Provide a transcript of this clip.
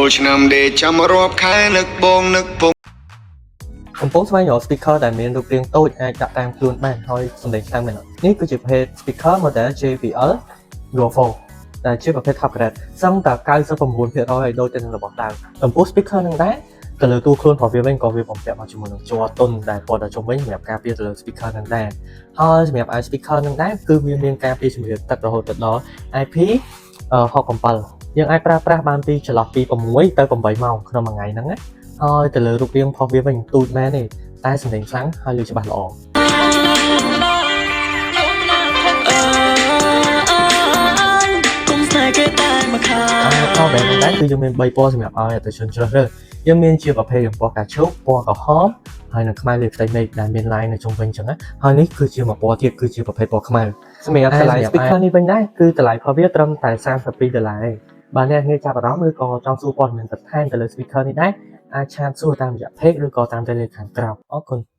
លឆ្នាំដេកចាំរាប់ខែនឹកបងនឹកពង កំពុងស្វែងរក speaker ដែលមានរូបរាងតូចអាចដាក់តាមខ្លួនបានហើយសំឡេងខ្លាំងមែនអត់នេះគឺជាប្រភេទ speaker model JBL Go 4ដែលជាប្រភេទ top grade សឹងតែ99%ឲ្យដូចទៅនឹងរបស់ដើមចំពោះ speaker នឹងដែរទៅលើតួខ្លួនរបស់វាវិញក៏វាបំពាក់មកជាមួយនឹងជ័រទុនដែលព័ទ្ធដល់ជុំវិញសម្រាប់ការពារទៅលើ speaker នឹងដែរហើយសម្រាប់ speaker នឹងដែរគឺវាមានការពារជំរាបទឹករហូតដល់ IP 67យើងអាចប្រើប្រាស់បានពីចន្លោះពី6ទៅ8ម៉ោងក្នុងមួយថ្ងៃហ្នឹងណាហើយទៅលើរូបរាងរបស់វាវិញទូចមែនទេតែសំឡេងខ្លាំងហើយឮច្បាស់ល្អ គុំស្នេហ៍គេតែមកខា ហើយផលបែបនេះដែរគឺយើងមាន3ពណ៌សម្រាប់ឲ្យអតិថិជនជ្រើសរើសយើងមានជាប្រភេទយ៉ាងពណ៌កាឈូកពណ៌ក្រហមហើយនិងខ្មៅលើផ្ទៃមេឃដែលមាន line នៅជុំវិញចឹងណាហើយនេះគឺជាមួយពណ៌ទៀតគឺជាប្រភេទពណ៌ខ្មៅសម្រាប់តម្លៃ speaker នេះវិញដែរគឺតម្លៃរបស់វាត្រឹមតែ32ដុល្លារឯងបើអ្នកងាយចាប់អារម្មណ៍ឬក៏ចង់សួរព័ត៌មានបន្ថែមទៅលើ speaker នេះដែរអាច chat សួរតាមរយៈ page ឬក៏តាម Telegram ខាងក្រោមអរគុណ។